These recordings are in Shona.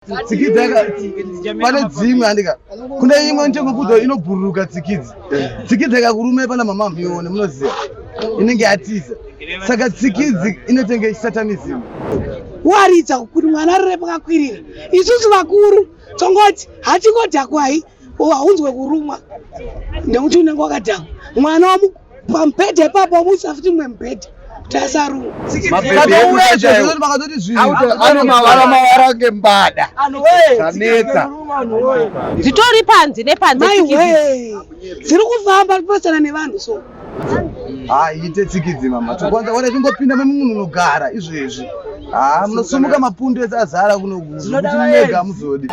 Tsikidzi pane dzimwe andika kune imwe nchekukudzo inobhururuka tsikidzi. Tsikidzi akakurume pana mama muione munoziva inenge yatiza. Saka tsikidzi inotenge satanism. Waridza kuti mwana arire pakakwirira. Isusu vakuru tongoti hatingodhakwai haunzwe kurumwa nekuti unenge wakadhakwa. Mwana pamubhedha ipapo wamuisa futi mumwe mubhedha kuti asarumwa. Ane mavara mavara ngembada zvanetsa. Dzitori panze nepanze. Maiwe dziri kufamba kupesana nevanhu so. Haa ite tsikidzi mama tokwanza wana tingopinda memunhu unogara izvezvi. Haa munosumuka mapundu ese azara kuno kuti mega muzodi.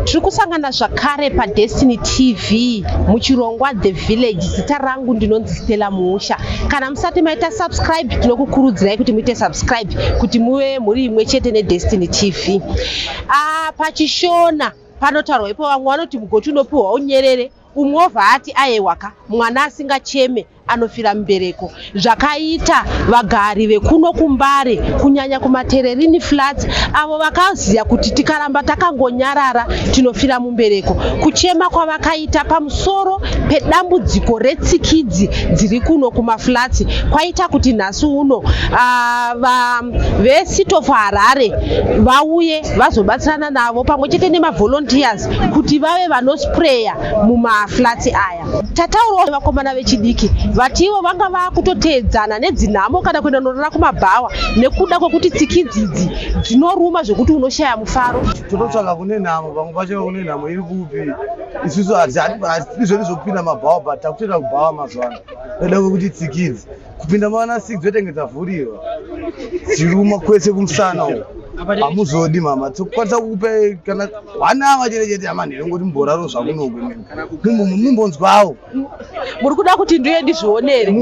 Tiri kusangana zvakare paDestiny TV muchirongwa The Village. Zita rangu ndinonzi Stella Muusha. Kana musati maita subscribe, tinokukurudzirai kuti muite subscribe kuti muve mhuri imwe chete neDestiny TV. Ah, pachishona panotaurwa ipo vamwe vanoti mugoti unopiwa unyerere, umwe obva ati ayewaka mwana asingacheme anofira mubereko zvakaita vagari vekuno kuMbare kunyanya kumaTererini Flats avo vakaziva kuti tikaramba takangonyarara tinofira mumbereko. Kuchema kwavakaita pamusoro pedambudziko retsikidzi dziri kuno kumaflats kwaita kuti nhasi uno veCity of Harare vauye vazobatsirana navo pamwe chete nemavolunteers kuti vave vanospreya mumaflats aya. Tataurawo nevakomana vechidiki vati ivo vanga vakutoteedzana nedzinhamo kana kuenda norara kumabhawa nekuda kwekuti tsikidzi idzi dzinoruma zvekuti unoshaya mufaro. Tototsvaka kune nhamo, pamwe pacho kune nhamo iri kupi. Isusu hatidi zvedu zvekupinda mabhawa but takutoenda kubhawa mazuva ano nekuda kwekuti tsikidzi kupinda mavana 6 dzotenge dzavhuriwa dziruma kwese kumusana uko hamuzodi mama tokwanisa kukupa kana one hour chete chete amanhere ngoti mumboraro zvakunoku mumbonzwawo muri kuda kuti ndiye ndizvionere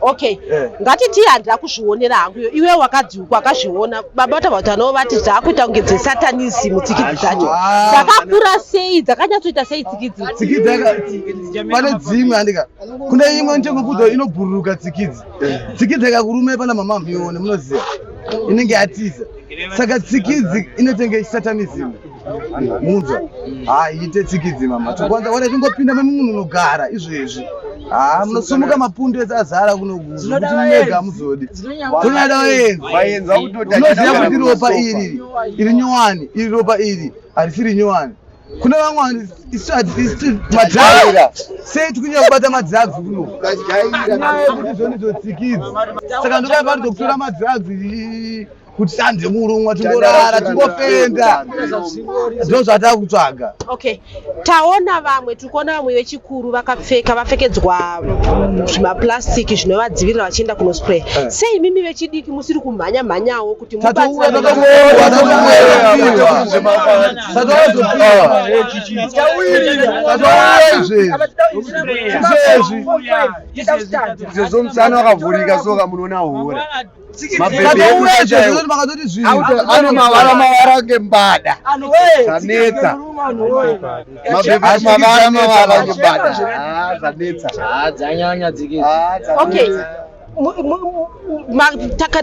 okay Eh. ngatiti handina kuzvionera hangu iyo iwe wakadziuka wakazviona baba tavatano vati dzakuita kunge dzesatanism tsikidzi dzacho Ah. dzakakura sei dzakanyatsoita sei tsikidzi tsikidzi pane dzimwe andika kune imwe nchekukudzo inobhururuka tsikidzi tsikidzi akakurume pana mama muione munoziva inenge yatiza saka tsikidzi inotenge satanism munzwa haa ite tsikidzi mama tokwanza wana tingopinda memunhu unogara izvezvi haa munosumuka mapundu ese azara kuno kuti mega muzodi tonoda vaenzi unoziva kuti ropa iri iri nyowani iri ropa iri harisiri nyowani kune vamwe madrugs sei tikunyanya kubata madrugs kuno nyaya yekuti zvoni dzotsikidzi saka ndoda pari dzokutora madrugs kuti tanze kurumwa tingorara tingofenda ndo zvatava kutsvaga okay taona vamwe tiri kuona vamwe vechikuru vakapfeka vapfekedzwa zvimaplastic zvinovadzivirira vachienda kunospray Eh. sei imimi vechidiki musiri kumhanya mhanyawo kuti Tatouya, mubatsirane tatouya, tatouya izvezvi izvezvi Sezvo musana wakavhurika soka munoona hura. Tatouya izvezvi makatoti zvinhu Ane mavara mavara ngembada. Zvanetsa. Mabhebhi mavara mavara ngembada. Ah, zvanetsa. Dzanyanya dzikidzi. Ah, okay dzanetsa.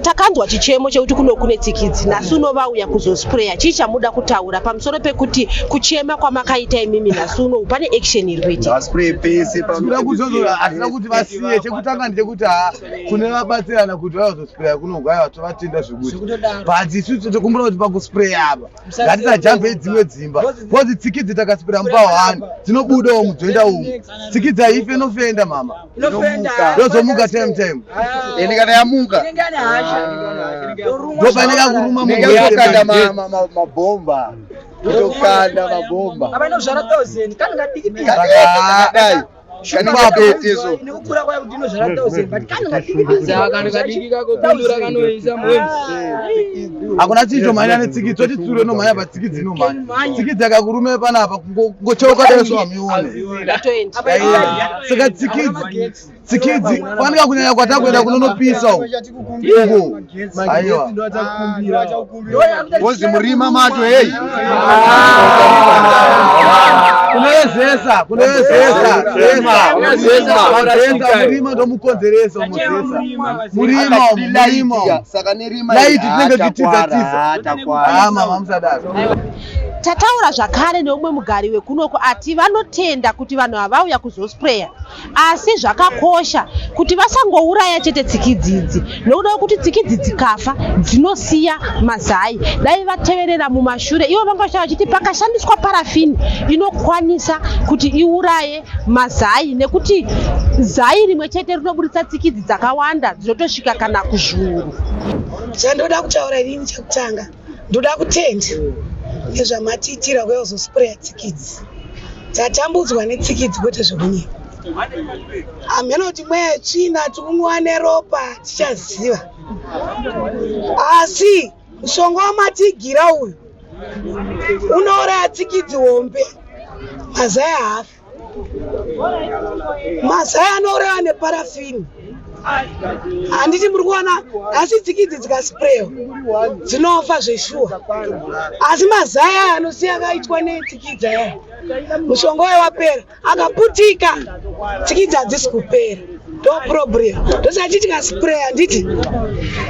Takanzwa chichemo chekuti kuno kune tsikidzi nhasi uno vauya kuzospreya chii chamuda kutaura pamusoro pekuti kuchema kwamakaita imimi nhasi uno pane action iri kuitika Ngaspray pese Tinoda kuzozora hatina kuti vasiye chekutanga ndechekuti ha kune vabatsirana kuti vazospreya kuno kwaiva tovatenda zvekuti but isusu tokumbira kuti pakuspreya apa ngatisajambei dzimwe dzimba bcause tsikidzi takaspreya mupa one dzinobuda umu dzoenda umu tsikidzi haife inofenda mama yozomuka time time Ende kana yamuka ndopainenge kuruma inenge yatokanda mabhomba. Kutokanda mabhomba. Inozvara 1000 kanenge kadiki Kadai. Kanenge pete so. nekukura kwayo kuti inozvara 1000 but kanenge Saka kadiki kako bindura kanoisa mwedzi. Hakuna chicho mhanya netsikidzi toti tsuro inomhanya patsikidzi inomhanya tsikidzi akakurume panapa kungocheuka daiso hamione Ndatoenda. Saka tsikidzi tsikidzi fanika kunyanya kwatakuenda kunonopisa uko uko aiwa. Wozi murima macho hey. Kunoyezesa, kunoyezesa, zesa, murima ndomukonzeresa muzesa. Murima, murima. Saka nerima Light tinenge tichitiza tiza. Takwara. Ah, mama musadaro. Tataura zvakare neumwe mugari wekunoko ati vanotenda kuti vanhu ava vauya kuzospreya, asi zvakakosha kuti vasangouraya chete tsikidzi idzi, nokuda kwekuti tsikidzi dzikafa dzinosiya mazai. Dai vateverera mumashure, ivo vanga vachitaura vachiti pakashandiswa parafini inokwanisa kuti iuraye mazai, nekuti zai rimwe chete rinoburitsa tsikidzi dzakawanda dzinotosvika kana kuzviuru. Chandoda kutaura inini chekutanga, ndoda kutenda nezvamatiitira kuya kuzospreya tsikidzi. Tatambudzwa netsikidzi, kwete zvekunyika. Hameno kuti mweya yetsvina tikunwa neropa tichaziva, asi mushonga wamatigira uyu unouraya tsikidzi hombe, mazai haafi. Mazai anourayiwa neparafini, handiti muri kuona? Asi tsikidzi dzikasprewa dzinofa zveshuwa, asi mazai aya anosiya akaitwa netsikidzi aya, mushonga uyo wapera, akaputika, tsikidzi hadzisi kupera. Ndo problem. Ndosaka tikaspreya, handiti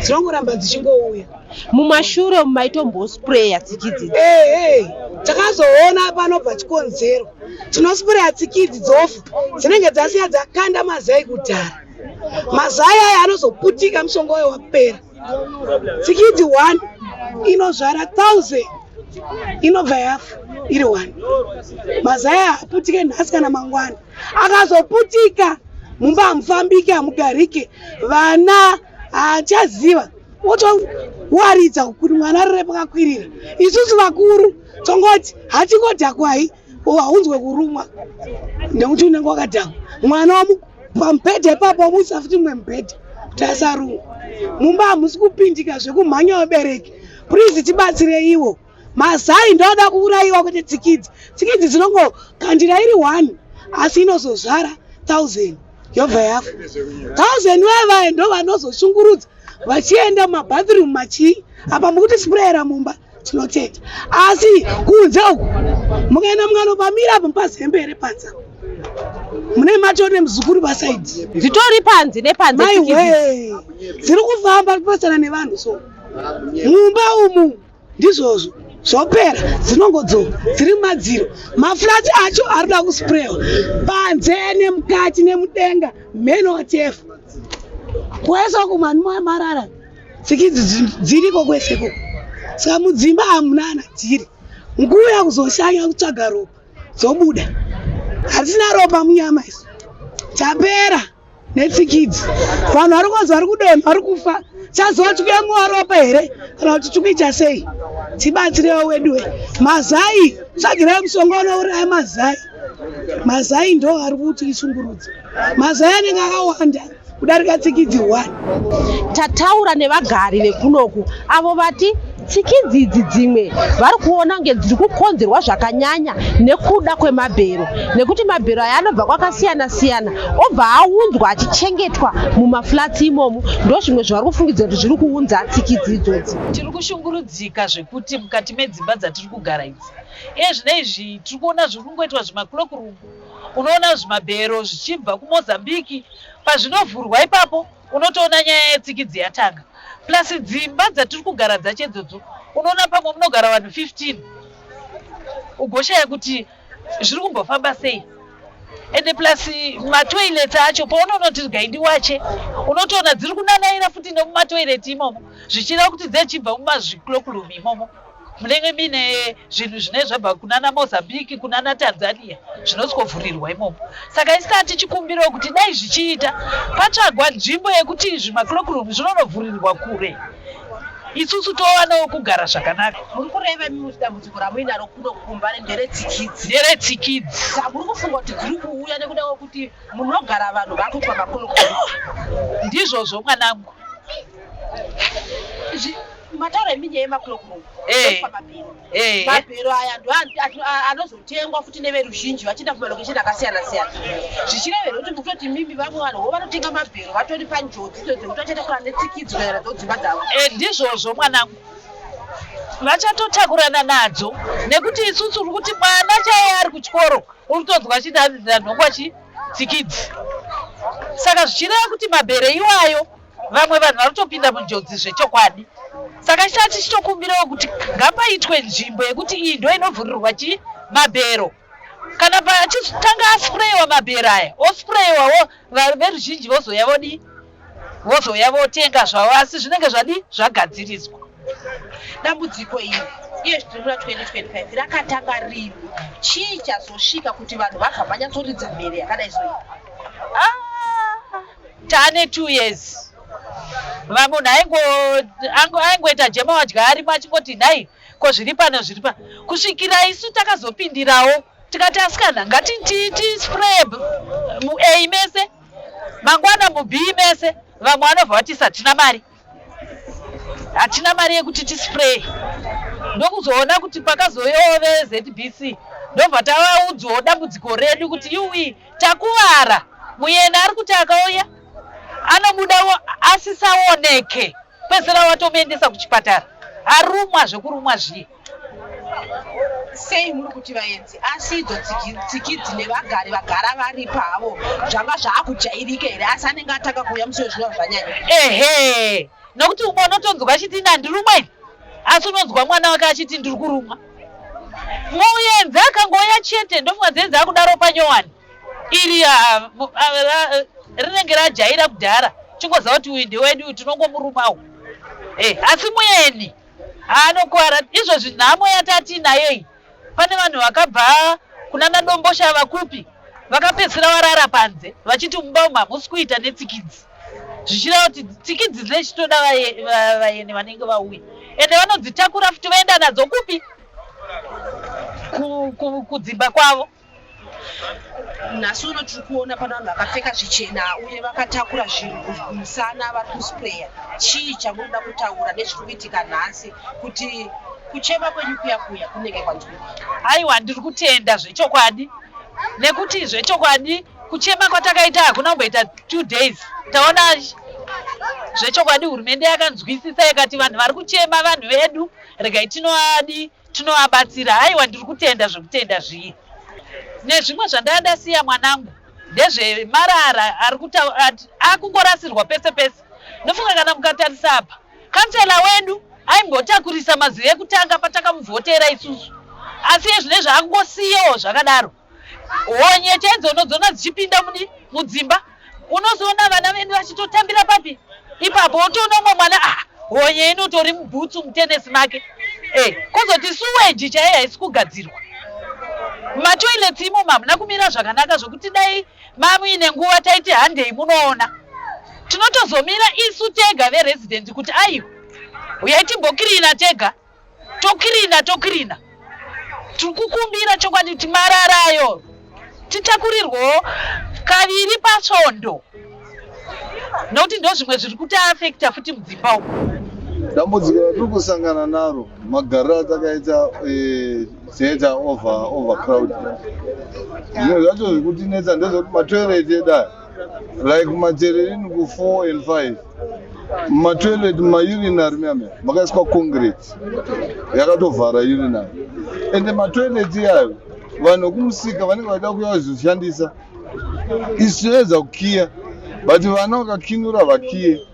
dzinongoramba dzichingouya. Mumashure umu maitombospreya tsikidzi idzi? Ehe, takazoona panobva chikonzero. Tinospreya tsikidzi dzofa, dzinenge dzasiya dzakanda mazai kudhara. Mazai aya anozoputika mushonga uyo wapera. Tsikidzi 1 inozvara 1000, inobva yafa iri 1. Mazai aya aputike nhasi kana mangwana. Akazoputika, mumba hamufambike, hamugarike, vana haachaziva, otowaridza kuti mwana arire pakakwirira. Isusu vakuru tongoti hatingodhakwai, haunzwe kurumwa nekuti unenge wakadhakwa. Mwana pamubhedha ipapo, wamuisa futi mumwe mubhedha kuti asarumwa. Mumba hamusi kupindika zvekumhanya. Vabereki, please tibatsireiwo. Mazai ndoada kuurayiwa, kwete tsikidzi. Tsikidzi dzinongokandira iri one, asi inozozvara 1000, yobva yafa. 1000 vaya ndo vanozoshungurudza vachienda mumabathroom machii. Apa mukuti sprayera mumba, tinotenda, asi kunze uku mukaenda mukanopamira apo mupazembe here panze apo, mune matori nemuzukuru pasaidi. Dzitori panze nepanze tsikidzi? Maiwe, dziri kufamba kupesana nevanhu. So mumba umu ndizvozvo, zvopera, dzinongodzoka dziri mumadziro. Maflats acho ari kuda kusprewa panze nemukati nemudenga, mheno watefu kwese uku marara. Tsikidzi dziriko kwese ikoko. Saka mudzimba hamuna ana dziri nguya kuzoshanya kutsvaga ropa, dzobuda. Hatisina ropa munyama isu, tapera netsikidzi. Vanhu vari kunzi vari kudonha, vari kufa. Chazova tikuyamwiwa ropa here kana kuti tikuita sei? Tibatsirewo weduwe. Mazai, tsvagirai mushonga unouraya mazai. Mazai ndo ari kutishungurudza. Mazai anenge akawanda kudarika tsikidzi 1. Tataura nevagari vekunoku avo vati tsikidzi idzi dzimwe vari kuona kunge dziri kukonzerwa zvakanyanya nekuda kwemabhero, nekuti mabhero aya anobva kwakasiyana siyana, obva aunzwa achichengetwa mumaflats imomo. Ndo zvimwe zvavari kufungidzira kuti zviri kuunza tsikidzi idzodzi. Tiri kushungurudzika zvekuti mukati medzimba dzatiri kugara idzi, iye zvino izvi tiri kuona zviri kungoitwa zvimacloakroom. Unoona zvimabhero zvichibva kuMozambiki, pazvinovhurwa ipapo unotoona nyaya yetsikidzi yatanga. Plus dzimba dzatiri kugara dzacho idzodzo, unoona pamwe munogara vanhu 15, ugoshaya kuti zviri kumbofamba sei. Ende plus matoilets acho, paunonoti regai ndiwache, unotoona dziri kunanaira futi nemumatoilet imomo, zvichireva kuti dzechibva mumazvicloakroom imomo munenge muine zvinhu zvinenge zvabva kunana Mozambique, kunana Tanzania, zvinosvovhurirwa imomo. Saka isi tichikumbirawo kuti dai zvichiita patsvagwa nzvimbo yekuti zvimacloakroom zvinonovhurirwa kure, isusu towanawo kugara zvakanaka. Muri kureva imi dambudziko ramuinaro kuno kumba nderetsikidzi? Nderetsikidzi. Saka muri kufunga kuti dziri kuuya nekuda kwekuti munogara vanhu vakuitwa macloakroom? Ndizvozvo, mwanangu. Mataura imi nyaya yemacloakroom. Mabhero. Mabhero aya ndo anozotengwa futi neveruzhinji vachienda kumalokesheni akasiyana siyana, zvichirevera kuti kutoti mimi vamwe vanhu vo vanotenga mabhero vatori panjodzi idzo dzekuti vachatakura netsikidzi kuenda nadzo dzimba dzavo. Ndizvozvo, mwanangu, vachatotakurana nadzo, nekuti isusu uri kuti mwana chaiye ari kuchikoro. Uri kutonzwa achiti hanzi ndanhongwa chi tsikidzi. Saka zvichireva kuti mabhere iwayo vamwe vanhu vari kutopinda munjodzi zvechokwadi. Saka chitati tichitokumbirawo kuti ngapaitwe nzvimbo yekuti iyi ndo inovhurirwa chi mabhero. Kana pachitanga aspreyiwa mabhero aya, ospreyiwawo veruzhinji vozouya vodii? Vozouya votenga zvavo asi zvinenge zvadii? Zvagadziriswa. Dambudziko iri iye zvitiri muna 2025 rakatanga rini? Chii chazosvika kuti vanhu vabva vanyatsoridza mhere yakadai so iyi? Ah, taane 2 years. Vamunhu aingoita jema wadya arimo achingoti nhai ko zviri pano zviri pano kusvikira isu takazopindirawo tikati asikana ngati tispray muA mese mangwana muB mese. Vamwe vanobva vatisa hatina mari, hatina mari yekuti tispray. Ndokuzoona kuti pakazouyawo veZBC ndobva tavaudzawo dambudziko redu kuti yuwi takuvara, muyeni ari kuti akauya anobuda asisaoneke, pedzisira watomuendesa kuchipatara arumwa zvekurumwa zviye. Sei muri kuti vaenzi asi idzo tsikidzi nevagari vagara varipo havo zvanga zvaakujairika here asi anenge atanga kuuya musi wezvinova zvanyanya? Ehe, nokuti umwe unotonzwa achiti ini handirumwa ini, asi unonzwa mwana wake achiti ndiri kurumwa. Muenzi akangouya chete ndofunga dzenzi akudaro panyowani iri rinenge rajaira kudhara, chingoziva kuti uyu ndewedu tinongomurumawo. Asi mueni anokwara izvozvi nhamo yatatiinayo iyi. Pane vanhu vakabva kunana Dombosha vakupi vakapedzisira varara panze vachiti mumba umu hamusi kuita netsikidzi, zvichireva kuti tsikidzi dzechitoda vayeni vanenge vauya ende vanodzitakura futi voenda nadzo kupi kudzimba kwavo. Nhasi uno tiri kuona pane vanhu vakapfeka zvichena uye vakatakura zvinhu kumusana vari kuspreya. Chii chamunoda kutaura nezviri kuitika nhasi kuti kuchema kwenyu kuya kuya kunenge kwanzwikwa? Aiwa, ndiri kutenda zvechokwadi nekuti zvechokwadi kuchema kwatakaita hakuna kumboita 2 days. Taona zvechokwadi hurumende yakanzwisisa yakati vanhu vari kuchema vanhu vedu regai tinoadi tinovabatsira. Aiwa, ndiri kutenda zvekutenda zviye. Nezvimwe zvandanga ndasiya mwanangu ndezvemarara ari akungorasirwa pese pese. Ndofunga kana mukatarisa apa kansela wedu aimbotakurisa mazivi ekutanga patakamuvhotera isusu, asi ezvinezvi akungosiyawo zvakadaro. Honye chaidzo unodziona dzichipinda mudi mudzimba, unozoona vana vedu vachitotambira papi ipapo, wotoona umwe mwana honye inotori mubhutsu mutenesi make. Kozoti suweji chaiyo haisi kugadzirwa, matoilets imomo hamuna kumira zvakanaka zvokuti dai mamuine nguva taiti handei munoona. Tinotozomira isu tega veresident kuti aiwa uyai timbokirina tega, tokirina tokirina. Tiri kukumbira chokwadi kuti mararayo titakurirwewo kaviri pasvondo nokuti ndozvimwe zviri kutiafekta futi mudzimba umu. Dambudziko ratiri kusangana naro magariro atakaita tinoita overcrowded. Zvimwe zvacho zviri kutinetsa ndezvekuti matoilet edu aya like kumatererini ku4 and 5 mumatoilet mumaurinary muyamya makaiswa concrete yakatovhara urinary, ende matoilet iyayo vanhu vekumusika vanenge vachida kuuya vazvishandisa, isu tinoedza kukiya but vana vakakinura vakiye.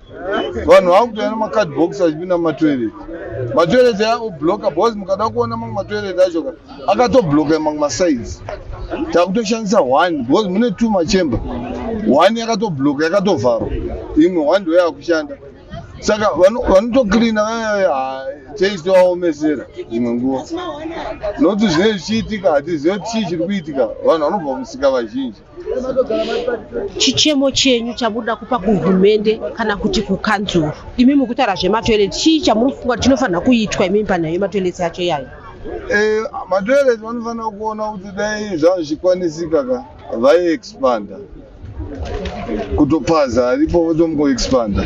Vanhu vakutoya nemacardbox achipinda mumatoilet, matoilet aya obloka because mukada kuona mamwe matoilet acho ka akatobloka mamwe masides. Takutoshandisa one because mune 2 machemba, one yakatobloka yakatovharwa, imwe one ndo yakushanda. Saka vanotocleana teitovaomesera dzimwe nguva nokuti zvinenge zvichiitika hatizive kuti chii chiri kuitika. Vanhu vanobva kumusika vazhinji. Chichemo chenyu chamunoda kupa kuhurumende kana kuti kukanzuru, imi mukutaura zvematoilet, chii chamuri kufunga kuti chinofanira kuitwa imimi panhau yematoilets yacho iyayo? Matoilet vanofanira kuona kuti dai zvanga zvichikwanisika ka vaiexpanda kutopaza aripo votomukoexpanda.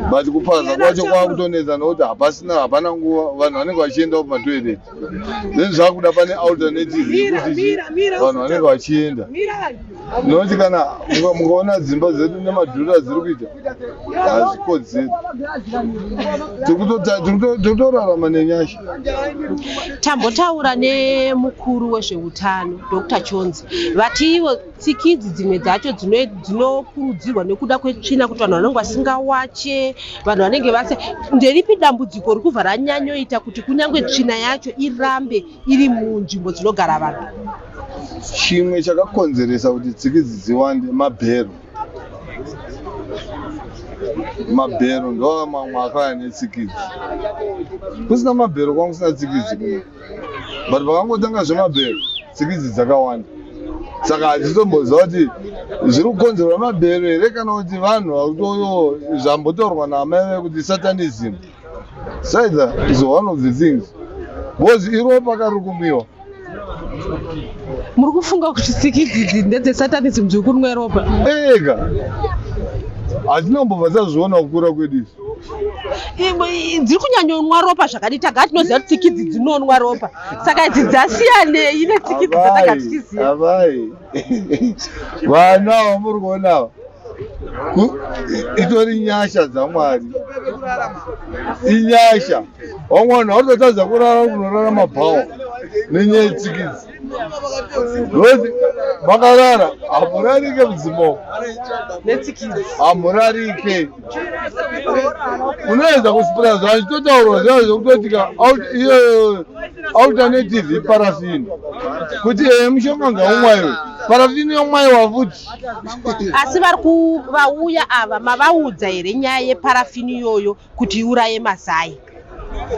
But kupaza kwacho kwakutonetsa nokuti hapasina, hapana nguva, vanhu vanenge vachienda kumatoilet. Then zvakuda pane alternative yekuti vanhu vanenge vachienda, nokuti kana mukaona dzimba dzedu nemadhura dziri kuita, hazvikodzeri. Tiri kutorarama nenyasha. Tambotaura nemukuru wezveutano, Dr Chonzi, vati ivo tsikidzi dzimwe dzacho dzinokurudzirwa nekuda kwetsvina, kuti vanhu vanenge vasingawache, vanhu vanenge vase. Nderipi dambudziko riri kubva ranyanyoita kuti kunyange tsvina yacho irambe iri munzvimbo dzinogara vanhu? Chimwe chakakonzeresa kuti tsikidzi dziwande mabhero. Mabhero ndo mamwe akauya netsikidzi. Kusina mabhero kwanga kusina tsikidzi kuno, but vakangotanga zvemabhero, tsikidzi dzakawanda. Saka hatitomboziva kuti zviri kukonzerwa mabhero here kana kuti vanhu vakutoyo zvambotaurwa naamai kuti satanism saidha is one of the things, because iropa kariri kumwiwa. Muri kufunga kuti tsikidzi idzi ndedzesatanism, dziri kunwa ropa? Ega, hatinombobva tazviona kukura kwedu izvi. Dziri kunyanyonwa ropa zvakadii? Tagara tinoziva kuti tsikidzi dzinonwa ropa, saka idzi dzasiyanei netsikidzi dzataga tichiziva? Avai, vana vamuri kuona ava, itori nyasha dzaMwari, inyasha. Vamwe vanhu varikutotadza kurara, kunorara mabhawa nenyaya yetsikidzi, nokuti makarara hamurarike mudzimba umu. Netsikidzi. Hamurarike. Unoedza kusipura zvachitotaurwa zviya zvekutotika iyo alternative iparafini, kuti mushonga ngaumwaiwe, parafini yomwaiwa futi. Asi vari kuvauya ava, mavaudza here nyaya yeparafini iyoyo kuti iuraye mazai?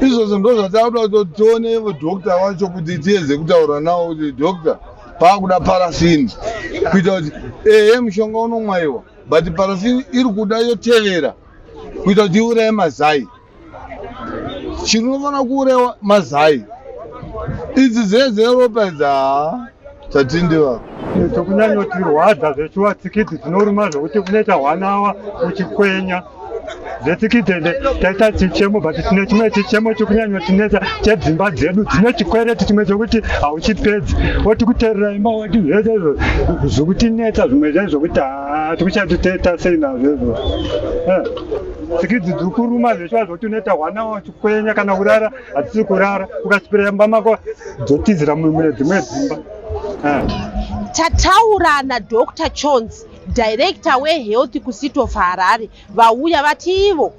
Izvozvo ndo zvatakuda kuti tione ivo doctor vacho, kuti tiedze kutaura navo kuti doctor, paakuda parafini kuita kuti ehe, mushonga unomwaiwa, but parafini iri kuda yotevera kuita kuti iuraye mazai. Chinofanira kuurayiwa mazai. Idzi dzee dzeropa idzi, haa, tatindiva. Tokunyanyotirwadza zvechiwa, tsikidzi dzinoruma zvokuti unoita one hour uchikwenya zvetsikidzi. Ende taita chichemo, but tine chimwe chichemo chikunyanyotinetsa chedzimba dzedu dzine chikwereti chimwe chokuti hauchipedzi, woti kuterera imba, woti zvese izvo zvikutinetsa, zvimwe zve zvokuti haa, tikuchatitoita sei nazvo izvo. Tsikidzi dziri kuruma zvechiwa zvokuti unoita one hour uchikwenya, kana kurara hadzisi kurara. Ukasipirira mumba mako, dzotizira mune dzimwe dzimba. Tataura naDr Chons, director wehealth kuCity of Harare. Vauya vati ivo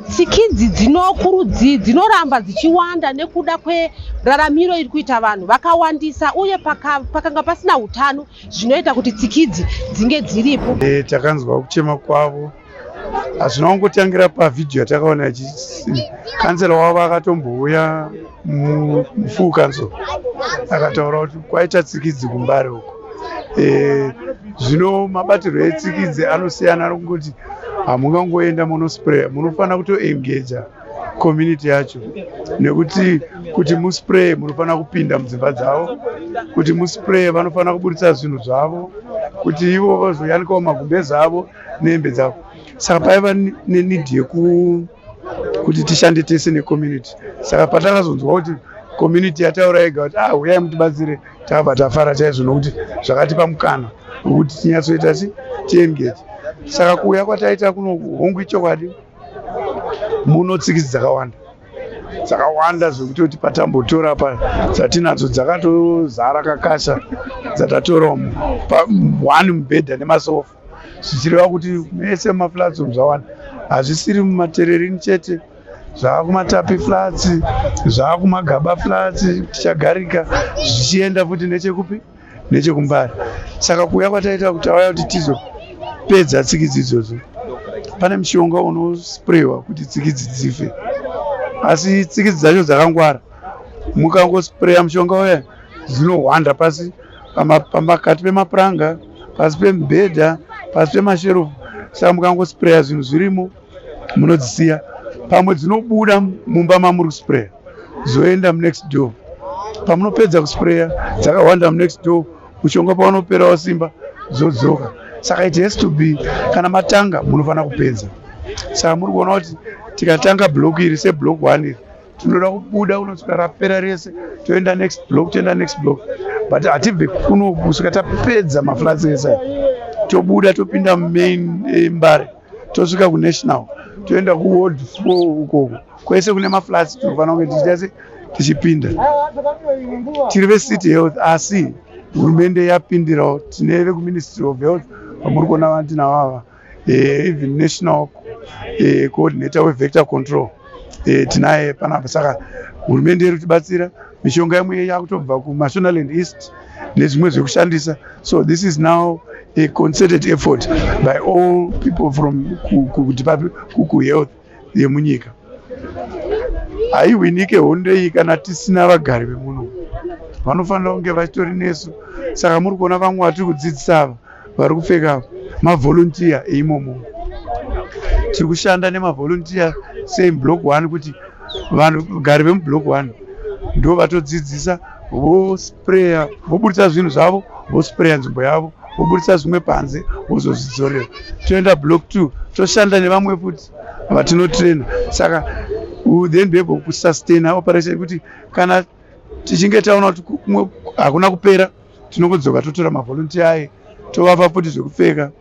tsikidzi dzinokurudzi dzinoramba dzichiwanda nekuda kweraramiro iri kuita vanhu vakawandisa, uye pakanga pasina utano, zvinoita kuti tsikidzi dzinge dziripo. Takanzwa kuchema kwavo. Hazvina kungotangira pavhidhiyo yatakaona. Kansela wavo akatombouya mufull council akataura kuti kwaita tsikidzi kuMbare uko. Zvino mabatirwo etsikidzi anosiyana nokungoti hamungangoenda munospraya, munofanira kutoengeja community yacho, nekuti kuti muspray munofanira kupinda mudzimba dzavo, kuti muspray vanofanira kuburitsa zvinhu zvavo, kuti ivo vazoyanikawo magumbezi avo nehembe dzavo. Saka paiva neneed yekuti tishande tese necommunity. Saka patakazonzwa kuti community yataura yega kuti, "Ah, uyai mutibatsire," takabva tafara chaizvo, nokuti zvakatipa mukana wekuti tinyatsoita tiengage. Saka kuuya kwataita kuno, hongu, ichokwadi, muno tsikidzi dzakawanda, dzakawanda zvekutoti patambotora pa dzatinadzo dzakatozara kakasha dzatatora umu one mubhedha nemasofa, zvichireva kuti mese mumaflats umu zvawanda. Hazvisiri mumatererini chete, zvava kumaTapi Flats, zvava kumaGaba Flats, tichagarika zvichienda futi nechekupi, nechekuMbare. Saka kuuya kwataita kuti tauya kuti tizopedza tsikidzi idzodzo. Pane mushonga unosprayiwa kuti tsikidzi dzife, asi tsikidzi dzacho dzakangwara. Mukangospraya mushonga uya, dzinohwanda pasi, pakati pemapuranga, pasi pemubhedha, pasi pemasherufu. Saka mukangospraya zvinhu zvirimo, munodzisiya. Pamwe dzinobuda mumba mamuri kuspraya, dzoenda munext door. Pamunopedza kuspraya, dzakawanda munext door, mushonga paunoperawo simba, dzodzoka. Saka it has to be, kana matanga munofanira kupedza. Saka muri kuona kuti tikatanga block iri seblock 1 iri, tinoda kubuda kunosvika rapera rese, toenda next block, toenda next block, but hatibve kuno kusvika tapedza maflats ese aya. Tobuda, topinda main Mbare, tosvika kuNational, toenda kuward 4 ukoko kwese kune maflats. Tinofanira kunge tichiita se tichipinda tiri vecity health, asi hurumende yapindirawo. Tine vekuMinistry of Health vamuri kuona vatinavo ava, even national coordinator wevector control tinaye panapa. Saka hurumende iri kutibatsira, mishonga imwe yakutobva kuMashonaland East nezvimwe zvekushandisa. So this is now a concerted effort by all people from kuhealth yemunyika. Haihwinike hondo iyi kana tisina vagari vemuno, vanofanira kunge vachitori nesu. Saka muri kuona vamwe vatiri kudzidzisa ava vari kupfeka mavolunteer eimomo. Tiri kushanda nemavolunteer same block 1, kuti vanhu vagari vemublock 1 ndo vatodzidzisa, vospreya, voburitsa zvinhu zvavo, vospreya nzvimbo yavo, voburitsa zvimwe panze, vozozvidzorera. Toenda block 2, toshanda nevamwe futi vatinotraina. Saka we will then be able kusustain operation, kuti kana tichinge taona kuti kumwe hakuna kupera, tinongodzoka totora mavolunteer aye, tovapa futi zvekupfeka.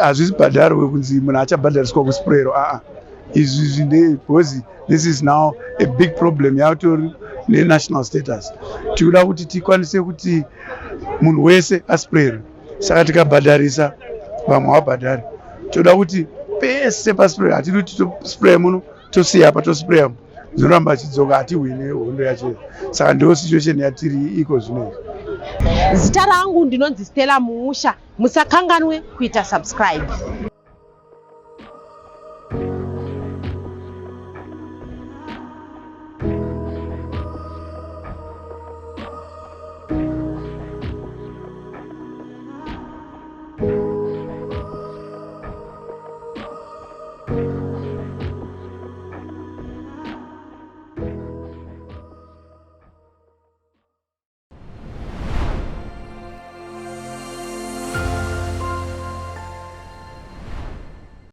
Hazvisi bhadharwe kunzi munhu achabhadhariswa kusprayero, aa, izvi zvinde, because this is now a big problem yatori nenational status. Tikuda kuti tikwanise kuti munhu wese asprayerwe. Saka tikabhadharisa vamwe havabhadhari. Toda kuti pese paspray. Hatidi kuti tospray muno, tosiya apa, tospraya, zvinoramba achidzoka, hatihwine hondo yacho. Saka ndo situation yatiri iko zvino izvi. Zita rangu ndinonzi Stella Muusha. Musakanganwe kuita subscribe.